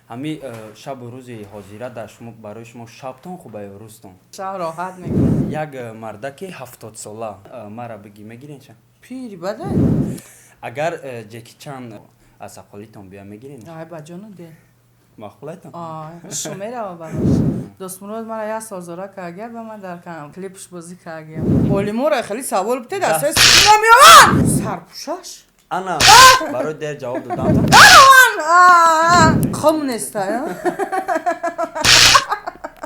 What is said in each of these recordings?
Ҳами шабу рӯзи ҳозира дар шумо, барои шумо шабтон хуба ё рӯзтон? Шаб роҳат мекунам. Як мардаки 70-сола мара бигӣ, мегирен ша? Пири бада. Агар Ҷеки Чан аз ақолитон бия, мегирен? Ай, ба ҷону дил. Маъқулайтон? Шу мерава барош. Достмурод мара як сол зора каргия, ба ман дар клипш бозӣ каргиям. Олимора хеле савол бите, дастаи намеёвад, сарпӯшаш. Ана, барои дер ҷавоб додам. Хом неста.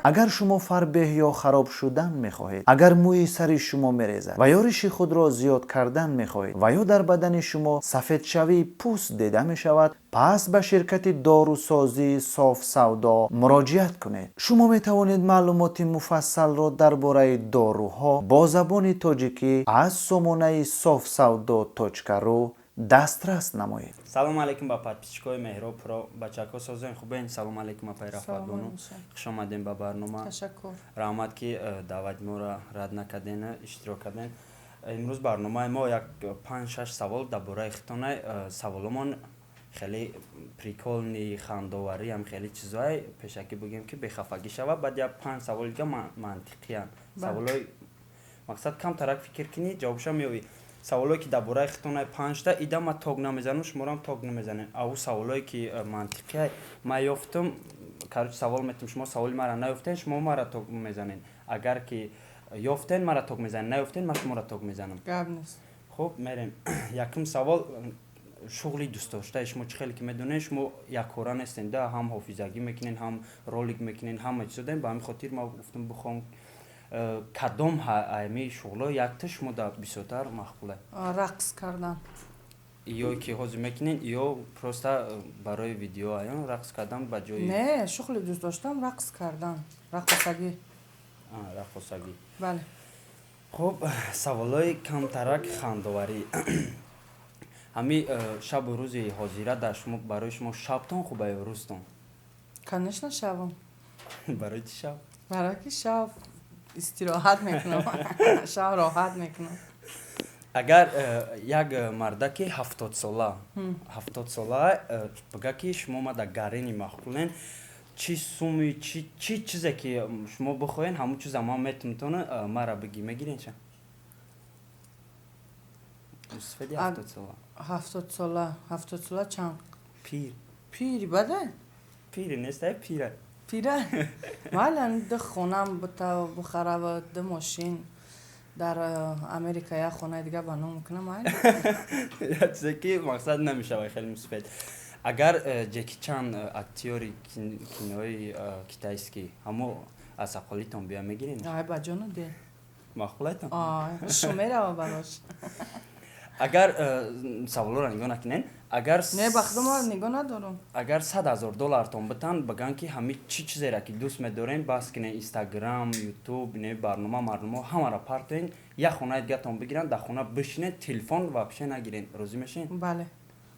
Агар шумо фарбеҳ ё хароб шудан мехоҳед, агар мӯи сари шумо мерезад ва ё риши худро зиёд кардан мехоҳед ва ё дар бадани шумо сафедшавии пӯст дида мешавад, пас ба ширкати дорусозии Софсавдо муроҷиат кунед. Шумо метавонед маълумоти муфассалро дар бораи доруҳо бо забони тоҷикӣ аз сомонаи софсавдо.ру дастрас намоед. Салому алейкум ба подписчикои Меҳроб Про. Бачако, созен, хубен? Салому алейкум, апай Рафатбону, хуш омадем ба барнома. Ташаккур. Раҳмат, ки даъвати моро рад накарден, иштирок карден. Имрӯз барномаи мо як панҷ шаш савол дар бораи хитонай. Саволомон хеле прикольный, хандовариам, хеле чизое. Пешакӣ бигӯем, ки бехафагӣ шавад. Баъд як панҷ саволи дига мантиқиянд, саволои мақсад камтарак фикр кунӣ, ҷавобша меёбӣ. Саволое ки дар бораи хитонай панҷта ида, ма ток намезанам, шуморам ток намезанем. Ав саволое ки мантиқия ма ёфтам, короче, савол метам, шумо саволи мара наёфтен, шумо мара ток мезанед. Агар ки ёфтен, мара ток мезанед, наёфтен, ман шуморо ток мезанам. Гап нест. Хуб, мерем. Якум савол: шуғли дӯстдоштаи шумо чӣ? Хеле ки медонед, шумо яккора нестен да, ҳам ҳофизагӣ мекунен, ҳам ролик мекунен, ҳама чизо дорем. Ба ҳамин хотир ма гуфтам, бихоҳам, кадом ами шуғло якта шумо да бисёртар мақбула? Рақс кардан. Ё ки ҳозир мекунен, ё просто барои видео аян рақс кардан ба ҷои? Не, шуғли дӯст доштам рақс кардан, раққосагӣ. Раққосагӣ. Бале. Хуб, саволҳои камтарак хандоварӣ. Ҳами шабу рӯзи ҳозира дар шумо, барои шумо шабтон хуба ё рӯзтон? Конечно, шабам. Барои чӣ шаб? Барои ки шаб истироҳат мекунам, шаб роҳат мекунам. Агар як мардаки 70-сола, 70-сола бига, ки шумо ма дар гарени маъқулен, чӣ суми, чӣ чизе ки шумо бихоҳен, ҳамун чиза ман метумтона, мара бигӣ, мегирен ша? Мусафеди 70-сола. 70-сола? 70-сола чанд? Пир. Пири бада. Пири неста, пира. Пира, майли, ду хонам бита бихарава, ду мошин дар Америка, як хонаи дига ба ном кунам, майли. Як чизе ки мақсад намешавад хеле мусафед. Агар Ҷеки Чан, актёри кинои китайский, ҳамо аз ақолитон бия, мегирен? Ай, ба ҷону дил. Маъқулайтон? Шу мерава барош. Агар саволоро нигоҳ накунен, агар Не, ба худо, ма нигоҳ надорам. Агар 100 000 доллартон битан, биган, ки ҳами чӣ чизеро ки дӯст медорем, бас кинен, Инстаграм, Ютуб, не, барнома марнома ҳамаро партоен, як хонаи дигатон бигиран, дар хона бишинед, телефон вообще нагирен, розӣ мешин? Бале.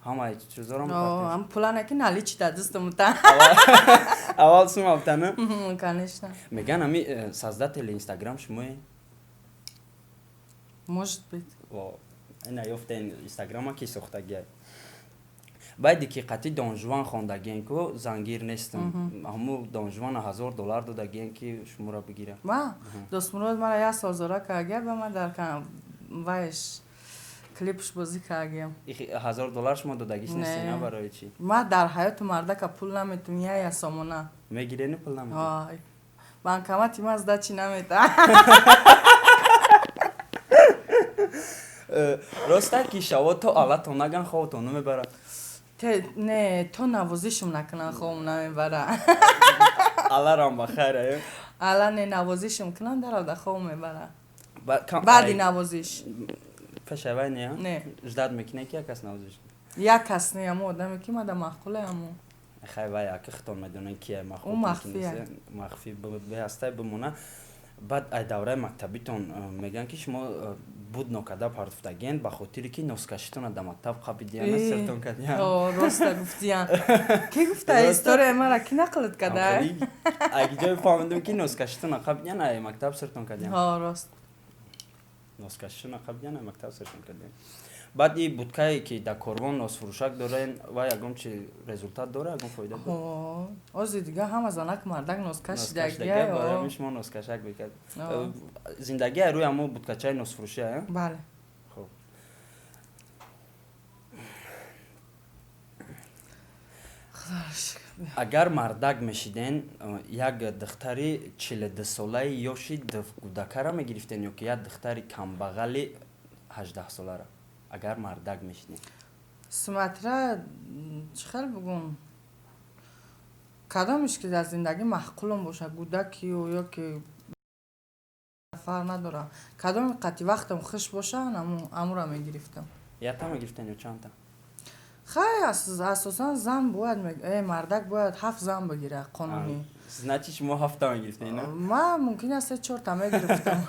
Ҳамаи чизоро? Ҳам пулане ки наличный дар дастам та. Аввал сума бутана. Конечно. Меган, ҳами создатели Инстаграм шумое. Может быть. Ина ёфтен, Инстаграма ки сохтагия. Баъде ки қатъи Донжуан хондагиен ку, зангир нестам, ҳаму Донжуана 1000 доллар додагиен, ки шуморо бигира. Ма Достмурод мара як сол зора каргия, ба ман дар вайш клипш бозӣ кардем. 1000 доллар шумо додагиш нестед? Не. На, барои чӣ? Ман дар ҳаёти мардака пул наметум, я сомона. Мегирени, пул наметед? Ай. Банкомати ман сдачи намета. Роста, ки шаво то аллатон наган, хобтон намебарад? Не, то навозишум накунан, хобам намебара. Алларам ба хайр э? Ала не, навозишум кунан, даралда хоб мебара. Баъди Баъди навозиш. Пешавай не? Не. Ждать мекунед, ки як кас навозиш? Як кас не, амо одаме ки мада маъқуле, амо. Хай, вай аки хитон медонед, ки Ӯ махфия. Махфӣ беҳастай бимона. Баъд ай давраи мактабитон мегӯянд, ки шумо буд нокарда партофтагиен, ба хотире ки носкашитона дар мактаб қабидияна, сиртон кардиян. О, роста гуфтиян. Ки гуфта? История мара ки нақлит када? Аги ҷое фаҳмидем, ки носкашитона қабидиян, ай мактаб сиртон кардиян. Ҳо, рост. Носкашитона қабидиян, ай мактаб сиртон кардиян. Баъд и будкае ки дар Корвон носфурӯшак дорен, ва ягон чи результат дора, ягон фоида дора? Ози дига ҳама занак мардак носкашидагия. Барои ҳамин шумо носкашак мекард. Зиндагия рӯи ҳамо будкачаи носфурӯшия? Бале. Хуб, агар мардак мешиден, як духтари 42-солаи ёши кӯдакара мегирифтен ё ки як духтари камбағали 18-солара, агар мардак мешиден? Смотря, чӣ хел бугум, кадомиш ки дар зиндагӣ маъқулам бошад, гӯдакию ё ки фарқ надорад, кадоми қатъи вақтам хуш боша, амура мегирифтам. Якта мегирифтен ё чандта? Хай, асосан зан бояд, мардак бояд ҳафт зан бигирад қонунӣ. Значит, шумо ҳафта мегирифтен, на? Ман мумкин аст се чорта мегирифтам.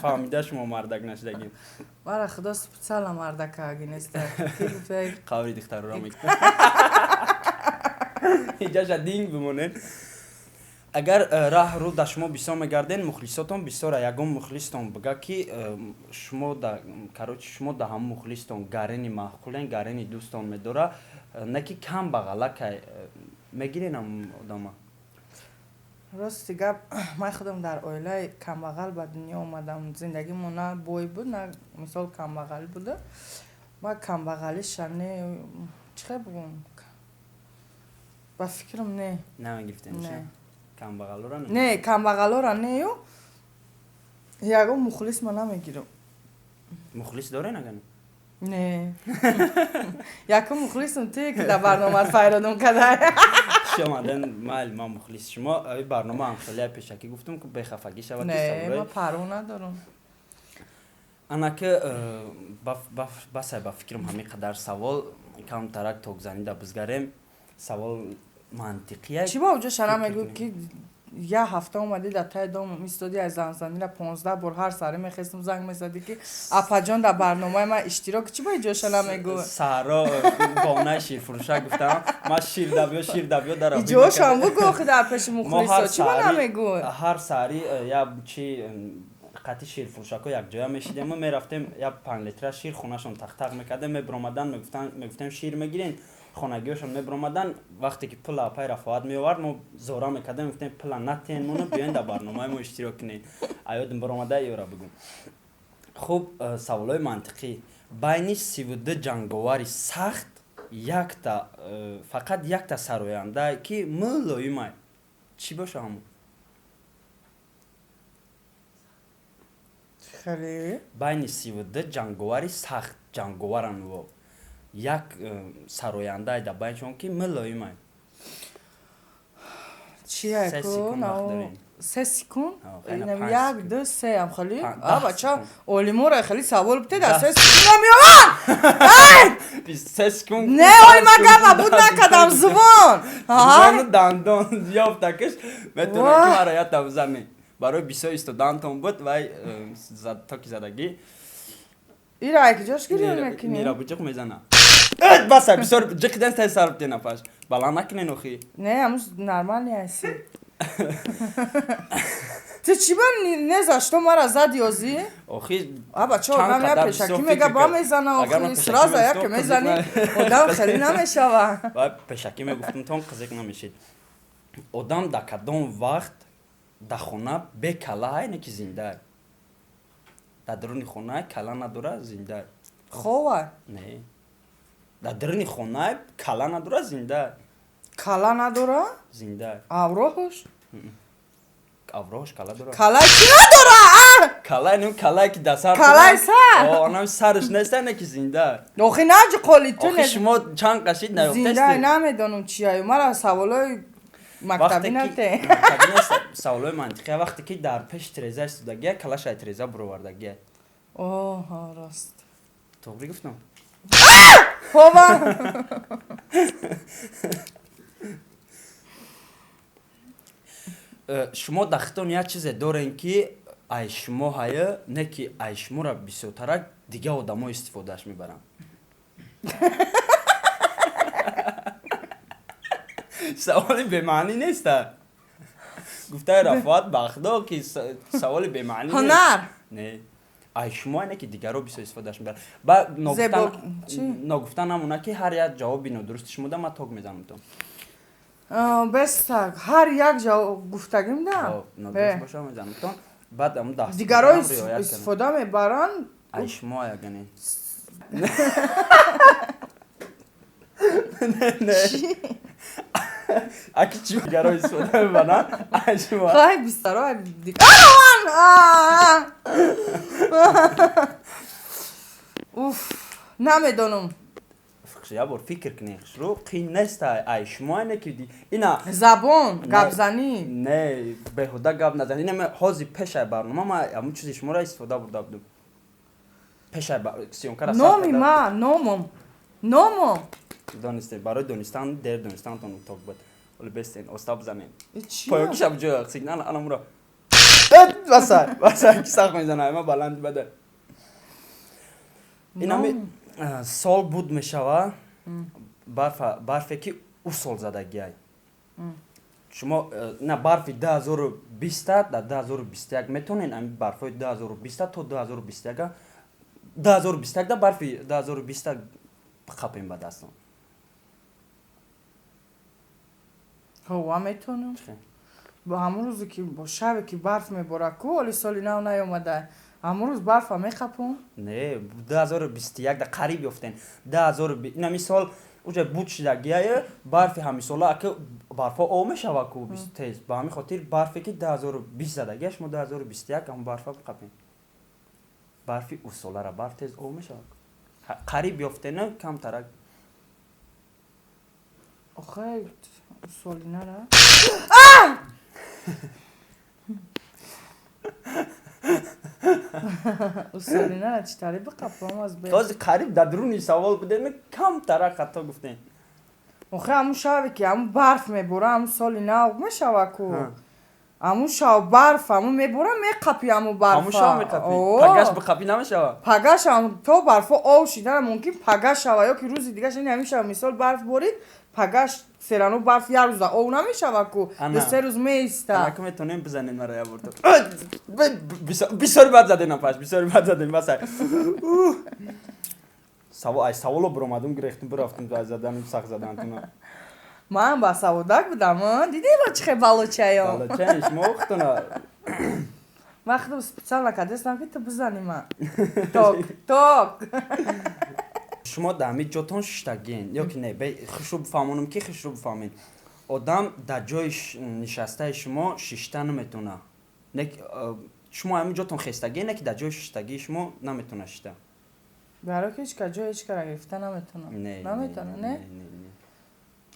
Фаҳмида, шумо мардак нашудагин. Мара худо специально мардак каги неста. Қабри духтарора мекунад, иҷаша динг бимонед. Агар раҳ рӯ дар шумо бисёр мегарден, мухлисотон бисёра, ягон мухлистон бига ки шумо да, короче, шумо да ҳамон мухлистон гарени маъқулен, гарени дӯстон медора, не ки кам бағалакай, мегирен ам одама? Рости гап, ман худам дар оилаи камбағал ба дунё омадам. Зиндагимо на бой буд, на мисол камбағалӣ буда. Ман камбағалиша не, чӣ хел бугум, ба фикрам, не. Намегирифтен камбағалора? Не, камбағалора нею, ягон мухлис ма намегирам. Мухлис дорен агар? Не, якум мухлисам тие ки дар барномаат файродум кадай. Омаден, майли, ман мухлиси шумо. Барнома ҳам хеле пешакӣ гуфтум, ки бехафагӣ шавад. Не, ма парво надорам. Анаки басай, ба фикрам, ҳамин қадар савол камтарак токзанида бизгарем. Савол мантиқия. Чӣ ба уҷо шара мегӯ ки як ҳафта омадӣ, дар таи дом истоди, аз занзанира 15 бор ҳар саре мехестум, занг мезадӣ ки апаҷон, дар барномаи ман иштирок. Чӣ ба иҷоша намегӯ? Саҳро бонаи ширфурӯша гуфтам, ман шир дабиё, шир дабиё дар Иҷошам бугӯ охи дар пеши мухлисо. Чӣ ба намегӯ? Ҳар саҳри як чи қати ширфурӯшако якҷоя мешидем, мерафтем, як 5 литра шир хонашон тақтақ мекардем, мебиромадан, мегуфтем, шир мегирен. Хонагиҳошон мебиромадан. Вақте ки пула апай Рафоат меовард, мо зора мекардем, мегуфтем, пула натен моно, биёен дар барномаи мо иштирок кунед. Аёдм биромада, ёра бигӯ. Хуб, саволҳои мантиқӣ: байни 32 ҷанговари сахт якта, фақат якта сароянда ки мулоимай, чӣ боша ҳамон? Хеле. Байни 32 ҷанговари сахт, ҷанговаран во, як сарояндае дар байншон ки мулоимай. Чия? Се секунд вақт дорем. 3 секунд? Ҳо, хеле, панҷ як секунд. Ду, се, ам хеле. А 10 бача, секунд. олимора хеле савол бите, дар 10. 3 секунд намеёванд. 3 секунд. Не, ой, ман гапа буд накардам, зубон. Зубону дандон ёфтакаш метавонад ки Ваҳ. мара ята бизанӣ. Барои бисёр истодантон буд вай токи задагӣ. Ира ки ҷош гирён мекунӣ? Нирабуҷиқ мезана. Баса, бисёр ҷиқидан, тай сар бите, нафаш баланд накунен охи. Не, ҳамуз нормальный ҳасти ту. Чӣ ба не, за что мара зади озӣ? Охи А бача, чанд одам як қадар пешакӣ бисёр мега фикр ба кард. мезана. Агар ман Охи пешакӣ сразу мегуфтам, яке қизиқ мезанӣ, одам хеле намешава. Ва пешакӣ мегуфтам, тон қизиқ намешид. Одам дар кадом вақт дар хона бе кала ҳай, не ки зиндаай, дар даруни хона кала надора, зиндаай? Хова? Не, дар даруни хона кала надора, зиндаай. Кала надора? Зиндаай. Авроҳуш? Авроҳш кала дора. Кала чӣ надора, а? Калай нем, калае ки дар сар. Калаи сар? О, анам сараш неста, не ки зиндаай. Охи наҷи қоли ту. Охи Не, шумо чанд қашид зиндаи. наёфтасти. Намедонам чияю, мара саволои мактабӣ нате. Мактабӣ нест, саволои мантиқия. Вақте ки дар пеши тиреза истодагия, калашай тиреза буровардагия. Оҳо, рост. Тоғрӣ гуфтам? Хова. Шумо дар хитон як чизе дорем ки ай шумо ҳая, не ки ай шуморо бисёртарак дигар одамо истифодааш мебаранд. Саволи бемаънӣ неста, гуфтаи Рафоат, бахдо ки саволи бемаънӣ нест. Ҳунар? Не, Ай шумо не ки дигаро бисёр истифодаш мебаранд. Ба Зебо- чӣ? Ногуфта намона, ки ҳар як ҷавоби нодурусти шумо да ман ток мезанам то. Бес так, ҳар як ҷавоб гуфтагим да. Нодуруст боша, мезанам то. Баъд ам даст Дигаро истифода мебаранд. Ай шумо ягане. Чӣ? Аки чӣ дигаро истифода мебаранд? Ай шумо. Хай бистаро ай Ароман! Аа! Уф, намедонам. Як бор фикр кунед, хушрӯ, қин нест. Ай шумо не ки ина Забон, гапзанӣ. Не, беҳуда гап назан. Ина ма ҳозир пешай барнома ма ҳамун чизи шуморо истифода бурда будум. Пешай съёмкара сар Номи карда. ма, номам. Номам. Донистем, барои донистан, дер донистантон ток буд. Оли бестен, оста бизанем. И чӣ? Поёкиша буҷо сигнал анамуро. Баса, баса, ки сахт мезана, ма баланд бада. Инами Ном. сол буд мешава. Барфа, барфе ки ӯ сол задагиай. Шумо на барфи 2020 дар 2021 метонен ами барфҳои 2020 то 2021, 2021 да барфи 2020 қапем ба дастон. Ҳова, метонам. Чӣ? Бо ҳамун рӯзе ки бо шабе ки барф мебора ку, оли соли нав наёмада, ҳамун рӯз барфа меқапум. Не, 2021 да қариб ёфтен. 2000 инами сол уҷа буд шидагиае барфи ҳамисола, ака барфҳо об мешава ку тез. Ба ҳамин хотир барфе ки 2020 задагия, шумо 2021 ҳамун барфа қапем. Барфи усолара барф тез об мешава. Қариб ёфтена камтарак. Охай, соли нара. Усоли нара чӣ тари биқапам аз бе. Ҳозир қариб дар дуруни савол будем, камтарак хато гуфтем. Охай, ҳамун шабе ки ҳамун барф мебора, ҳамун соли нав мешава ку. Ҳа. Ҳамун шаб барф ҳамун мебора, меқапи ҳамун барфа. Ҳамун шаб меқапӣ. О. Пагаш биқапӣ намешава. Пагаш ҳам то барфо об шидана мумкин пагаш шава ё ки рӯзи дигаш, ин ҳамин шава, мисол, барф борид, пагаш серано барф як рӯза об намешава ку, Ана. ду се рӯз меиста. Анака метонем бизанем мара як бор то. Бисёри бад задем, апаш, бисёри бад задем, басай. Савол, ай саволо биромадум, гирехтум, бирафтум аз заданум, сахт задантуна. Ман ба саводак будам, а? Дидӣ ва чӣ хел балочаём? Балачаен шумо хутуна. Ман худам специально кардастам, ки ту бизани ма. Ток, ток. Шумо дар ҳамин ҷотон шиштагиен ё ки не? Бе хушрӯ бифаҳмонам, ки хушрӯ бифаҳмед. Одам дар ҷои нишастаи шумо шишта наметавона. Не, шумо ҳамин ҷотон хестагиен, не ки дар ҷои шиштагии шумо наметавона шишта. Барои ки ҳеҷ кас ҷои ҳеҷ кара гирифта наметавонад. Не. Наметавона, не? Не, не.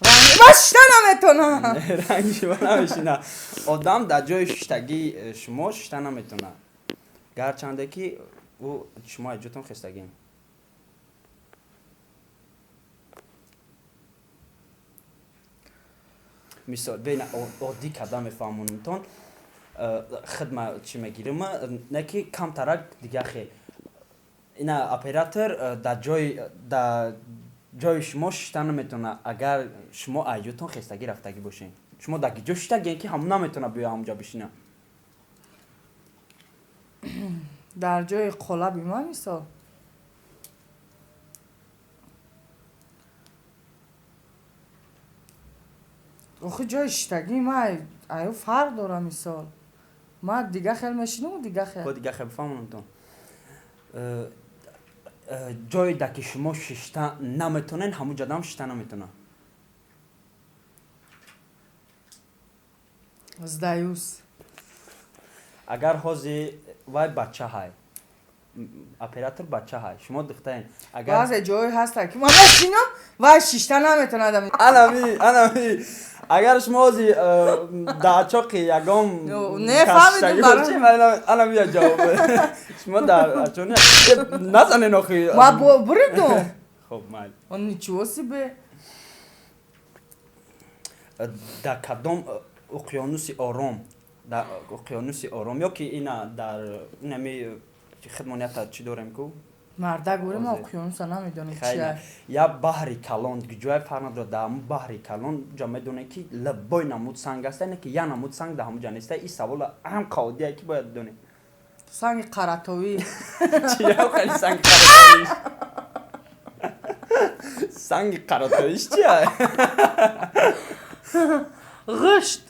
Ранги ман шишта наметавонам. Ранги шумо намешина. Одам дар ҷои шиштагии шумо шишта наметавона, гарчанде ки ӯ шумо аз ҷотон хестагиен. Мисол, бина, оддӣ карда мефаҳмонамтон. Хидма чӣ мегирим, не ки камтарак дига хел. Ина оператор дар ҷои шумо шишта наметавона, агар шумо аз ҷотон хестагӣ рафтагӣ бошед. Шумо дар ки ҷо шиштагиен, ки ҳамун наметавона биё ҳамунҷа бишина? Дар ҷои қолаби ман, мисол. Охи, ҷои шиштагии ман аю фарқ дора, мисол. Ман дига хел мешинам, дига хел. Бо дига хел бифаҳмонамтон. Ҷое дар ки шумо шишта наметонен, ҳамун ҷадам шишта наметона. Сдаюсь. Агар ҳозир вай бача ҳай, оператор бача ҳай, шумо духтаен, агар Баъзе ҷое ҳастанд, ки ман мешинам, вай шишта наметавонад. Анами, анами, агар шумо ҳозир дар чоқи ягон Не, кас фаҳмидум, шиштагӣ барои- бошед, анами я ҷавоб. Шумо дар ачони назанен охи. Ман буридум. Хоб, майли. Он ничего себе. Дар кадом уқёнуси ором, дар уқёнуси ором ё ки ина дар инами хидмонията чӣ дорем ку? Мардак гӯре, ман Ҳозир. уқёнуса намедонам Хайна. чия. Я баҳри калон ҷое фарқ надорад, дар ҳамун баҳри калон ҷа медонед, ки лабои намуд санг аста, не ки я намуд санг дар ҳамун ҷа неста. Ин савола ҳам қаодие, ки бояд донед. Санги қаратовӣ. Чия хеле санги қаратовиш? Санги қаратовиш чия? Ғишт.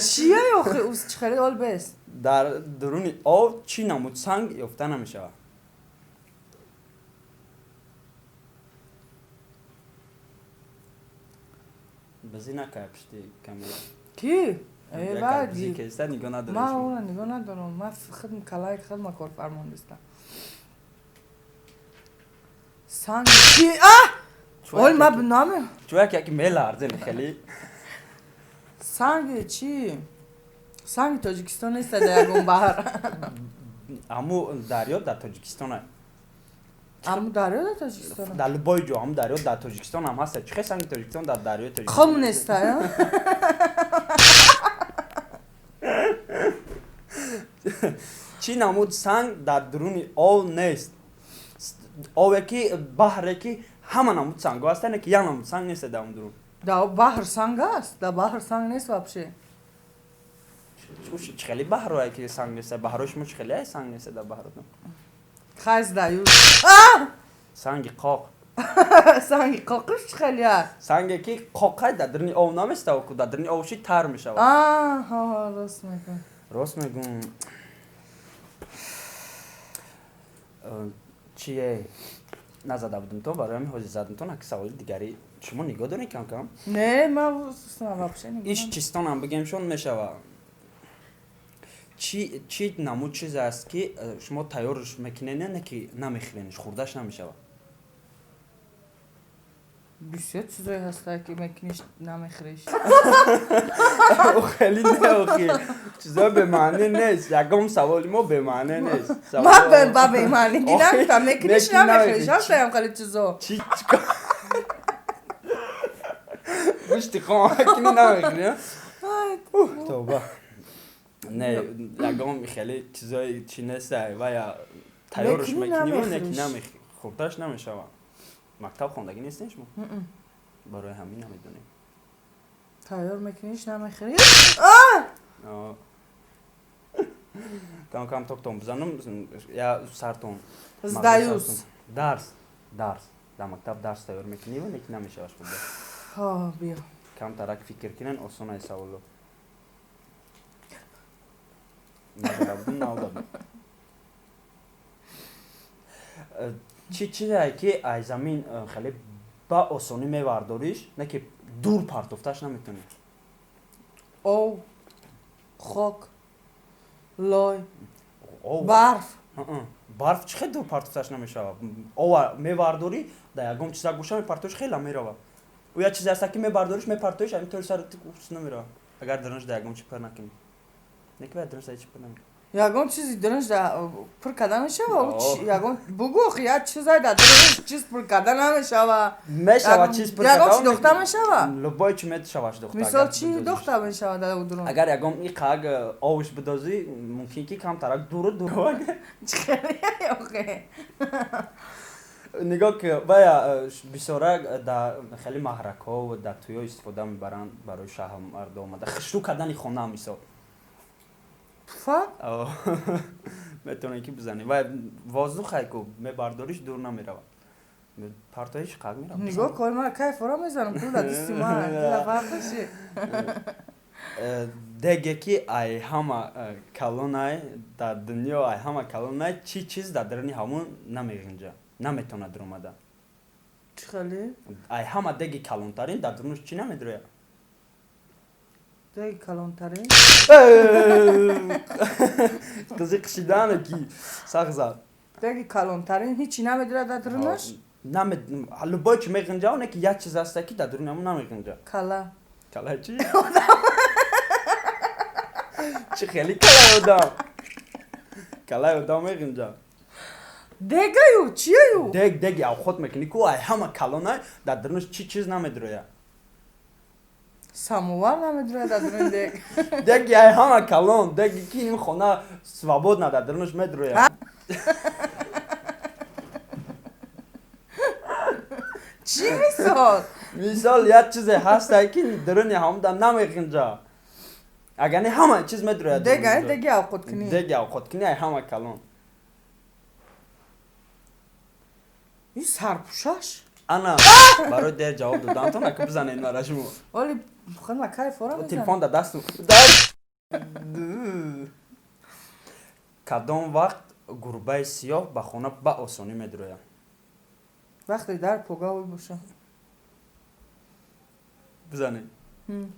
Чия охи ус чӣ хеле ол бес? Дар дуруни об чӣ намуд санг ёфта намешавад? Бизӣ накая пишти камера. Ки? Як Э, бизӣ кеста нигоҳ надорем. Ман ора нигоҳ надорам. Ман худм калаи худма корфармон нестам. Санг чи? А! Ой, ма наме. Чӯ як яки меларзен хеле. Санги чи? Санги Тоҷикистон нест дар ягон баҳр. Аму дарё дар Тоҷикистон аст. Аму дарё дар Тоҷикистон? Дар любой ҷо аму дарё дар Тоҷикистон ҳам ҳаст. Чӣ хел санги Тоҷикистон дар дарёи Тоҷикистон? Хом неста, я? Чӣ намуд санг дар дуруни об нест? Обе ки баҳре ки ҳама намуд сангҳо ҳастанд, ки як намуд санг нест дар он дурун. Дар баҳр санг аст? Дар баҳр санг нест вообще. Чӣ хеле баҳрое ки санг нест? Баҳрои шумо чӣ хеле санг нест дар баҳротон? Хайз даю. Санги қоқ. Санги қоқиш чӣ хеле аст? Санге ки қоқай дар дуруни об наместа, дар дуруни об ши тар мешавад. Аҳа, рост мегӯ. Рост мегӯм. Чие назада будем то барои ҳамин ҳозир задам то наки саволи дигари шумо нигоҳ доред кам кам? Не, ман вообще нигоҳ. Иш чистонам бигем шон мешава. Чӣ намуд чизе аст ки шумо тайёрш мекунед, не ки намехӯренш, хӯрдаш намешава? Бисёр чизое ҳастае ки мекуниш намехӯриш. Хеле не, охи чизои бемаънӣ нест. Ягон саволи мо бемаънӣ нест. Ман ба бемаънигӣ нагуфтам, мекуниш намехӯриш, ҳастаям хеле чизо. Чӣ чикор? Гӯшти хом кини намехӯри? Тавба. Не, ягон хеле чизои чӣ нестай, вая тайёрш мекунӣ, не ки намехӯри, хӯрдаш намешава. Мактаб хондагӣ нестем шумо? Барои ҳамин намедонем. Тайёр мекуниш намехӯри? Кам кам токтон бизанам, я сартон. Сдаюсь. Дарс, дарс. Дар мактаб дарс тайёр мекунӣ ва неки намешаваш хӯрда. Ҳо, биё. Камтарак фикр кунен, осонай саволо. Надодабудум, надодабудум. Чӣ чизе ки ай замин хеле ба осонӣ мевардориш, не ки дур партофташ наметонӣ? Ов, хок, лой, барф. Барф чӣ хел дур партофташ намешавад? Ова мевардорӣ, дар ягон чиза гӯша мепартоиш, хела мерава. Ӯ як чизе аста ки мебардориш, мепартоиш, ҳамин тори сар намерава. Агар дарунаш дар ягон чи пир накунӣ. Не ки бояд дарунаш дар чи пир намекунӣ. Ягон чизи дарунаш пур карда мешава? Ягон бугӯ охи, як чизай дар дарунаш чиз пур карда намешава. Мешава чиз пур карда. Ягон чи дохта мешава? Любой чи меташаваш дохта. Мисол чи дохта мешава дар дарун? Агар ягон иқаг овш бидозӣ, мумкин ки камтарак дуру дур. Чӣ хеле охи? Нигоҳ ки вая бисёра дар хеле маҳракҳо ва дар тӯё истифода мебаранд барои шаҳрмарда омада. Хушрӯ кардани хона мисол. Пуфак? Метавонӣ ки бизанӣ. Вай воздухай ку мебардориш дур намеравад. Партоиш қаг меравад. Нигоҳ кор ман кайф ора мезанам, пул дар дасти ман. Фарқаши. Деге ки ай ҳама калонай дар дунё, ай ҳама калонай, чӣ чиз дар даруни ҳамон намеғинҷа, наметавонад дуромада? Чӣ хеле? Ай ҳама деги калонтарин дар дурунаш чӣ намедурояд? Деги калонтарин? Қизи қишидане ки сах зад. Деги калонтарин ҳичи намедурад дар дурунаш? Любой чи меғинҷа, оне ки як чиз аста ки дар дуруни ҳамон намеғинҷа. Кала. Кала чи? Чӣ хеле калаи одам? Калаи одам меғинҷа. Дегаю, чияю? Дег, деги авхот мекунӣ ку ай ҳама калонай дар дурунаш чӣ чиз намедурояд? Самовар намедурояд дар дуруни дег. Деги ай ҳама калон, деги ки ин хона свободна дар дурунаш медурояд. Чӣ мисол? Мисол як чизе ҳастае ки дуруни ҳамон намеғинҷа. Агар не, ҳама чиз медрояд. Дега, деги авқоткунӣ. Деги авқоткунӣ ай ҳама калон. И сарпӯшаш. Ана, барои дер ҷавоб додантон ака бизанед мара шумо. Оли худма кайф ора мезанам. Телефон дар дасту. Кадом вақт гурбаи сиёҳ ба хона ба осонӣ медрояд? Вақте дар погавӣ боша. Бизанед.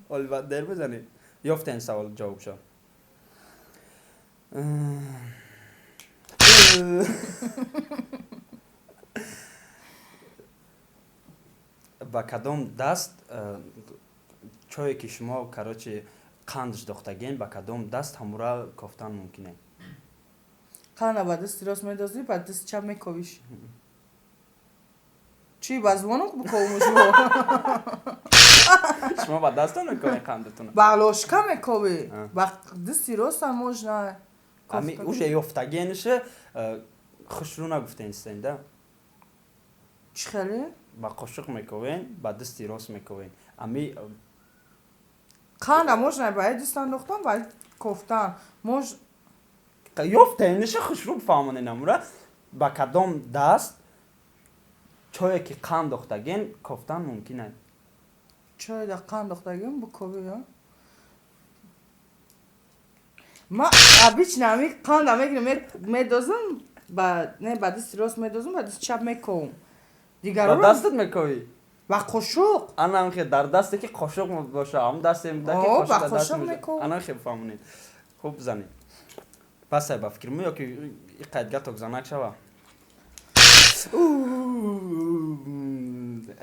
Оли дер бизанед. Ёфтен савол ҷавобшо. Ба кадом даст чое ки шумо, короче, қандш дохтагиен, ба кадом даст ҳамура кофтан мумкине? Қанда ба дасти рост медозӣ, ба дасти чап мековиш. Чӣ, ба звонок биковум шумо? Шумо ба дастон мековед қандатона? Ба ложка мековӣ. Ба дасти ростам можно. Ами уже ёфтагиениша хушрӯ нагуфтенистен да? Чӣ хеле? Ба қошуқ мековен, ба дасти рост мековен. Ами қанда можно ба як даст андохтан, ба кофтан. Мож ёфтаениша хушрӯ бифаҳмонен амура. Ба кадом даст чое ки қанд дохтагиен кофтан мумкин аст? Чой да қанд дохтагиен биковӣ, а? Ма обычно ами қанда мегирам, медозам, ба не, ба дасти рост медозам, ба дасти чап мековам. Дигаро ба дастат мековӣ? Ба қошуқ. Анам хе дар дасте ки қошуқ боша, ҳам дасте ки О, қошуқ ба дар даст қошуқ мебошад. мековам. Анам хе бифаҳмонед. Хуб бизанед. Пасай ба фикрму ё ки и қайдга токзанак шава.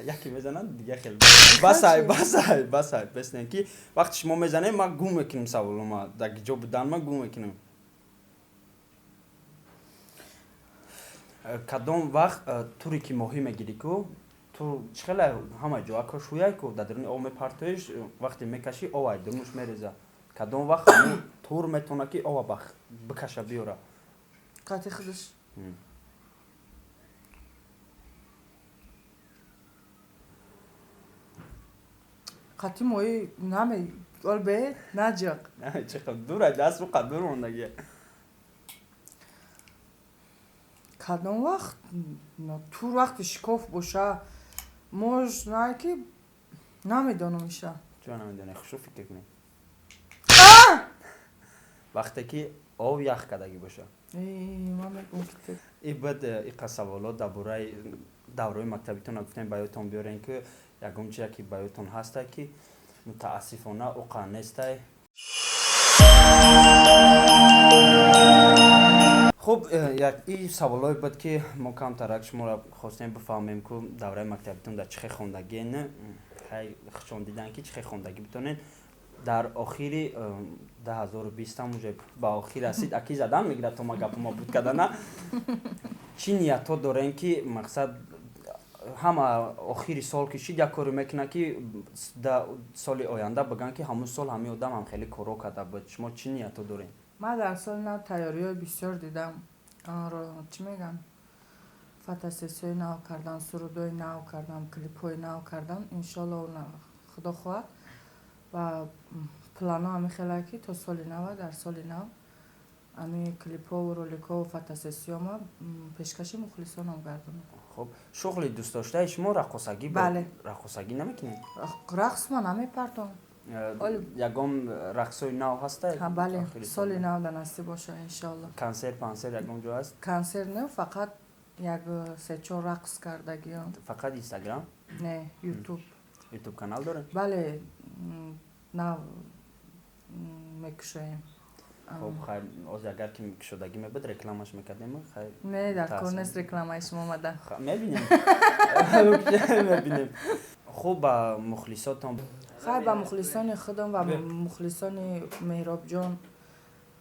Яке мезанад, дига хел. Басай, басай, басай. Беснем ки вақти шумо мезанем, ман гум мекунем саволома. Дар ҷо будан ман гум мекунем. Кадом вақт туре ки моҳӣ мегирӣ ку, ту чӣ хеле ҳама ҷо ака шӯяй ку, дар даруни об мепартоиш, вақте мекашӣ, об ай дурунаш мереза. Кадом вақт ҳамун тур метавона ки ова бикаша биёра? Қати худаш. Қати моҳӣ наме, ол бе наҷиқ. Чӣ хел дур ай даст ру қад дур мондагия. Кадом вақт тур вақти шикоф боша, мож на ки намедонам иша. Чӯ намедонӣ? Хушрӯ фикр кунӣ. Вақте ки об ях кардагӣ боша. Ман мегӯм ки И баъд иқа саволот дар бораи давраи мактабитон гуфтем, ба ёдтон биёрем ки ягон чизе ки ба ёдтон ҳастай ки мутаассифона уқа нестай. Хуб, як и саволое буд ки мо камтарак шуморо хостем бифаҳмем ку давраи мактабитон дар чӣ хел хондагиен, хай хушон дидан ки чӣ хел хондагӣ битонед. Дар охири 2020 уже ба охир расид, аки задан мегирад то ма гапума буд кардана. Чӣ ниятҳо дорем ки мақсад ҳама охири сол ки шид як коре мекунад ки соли оянда бигӯянд ки ҳамун сол ҳамин одам ҳам хеле коро карда буд. Шумо чӣ ниятҳо дорем? Ман дар соли нав тайёриҳои бисёр дидам. Чӣ мегӯям, фотосессияҳои нав кардам, сурудҳои нав кардам, клипҳои нав кардам. Иншолло, худо хоҳад, ва планҳо ҳамин хеле ки то соли нава, дар соли нав ҳамин клипҳову роликҳову фотосессияҳома пешкаши мухлисонам гардонам. Хуб, шуғли дӯстдоштаи шумо раққосагӣ буд? Бале. Раққосагӣ намекунед? Рақс ман намепартом. Ягон рақсҳои нав ҳаста? Ҳа, бале, соли нав да насиб боша, иншолло. Консерт, пансерт ягон ҷо ҳаст? Консерт не, фақат як се-чор рақс кардагиам. Фақат Инстаграм? Не, Ютуб. Ютуб канал дорем? Бале, нав мекушоем. Хуб, хайр, ҳозир агар ки кушодагӣ мебуд, рекламаш мекардем, хайр. Не, дар кор нест рекламаи шумо омада. Мебинем. Мебинем. Хуб, ба мухлисотон. Хайр, ба мухлисони худам ва мухлисони Меҳробҷон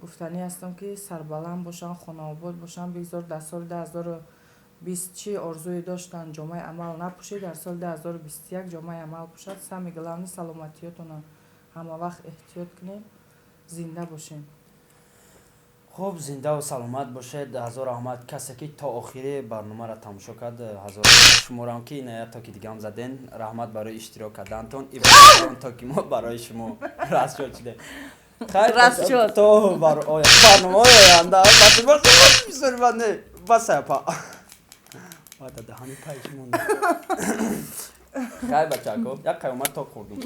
гуфтанӣ ҳастам ки сарбаланд бошанд, хонаобод бошанд, бигзор дар соли 2020 чӣ орзуе доштанд ҷомаи амал напӯшед, дар соли 2021 ҷомаи амал пӯшад. Самое главное, саломатиётонро ҳама вақт эҳтиёт кунем, зинда бошем. Хуб, зиндаву саломат бошед. Ҳазор раҳмат касе ки то охири барномаро тамошо кард. Ҳазор шуморам ки ина то ки дигаам заден. Раҳмат барои иштирок кардантон. Ибон то ки мо барои шумо расшод шудем. Расчёт. То барномаи оянда, бисёри бад не, басая па бада даҳани пайш монда. Хай, бачако, як қаёмат то хӯрдум.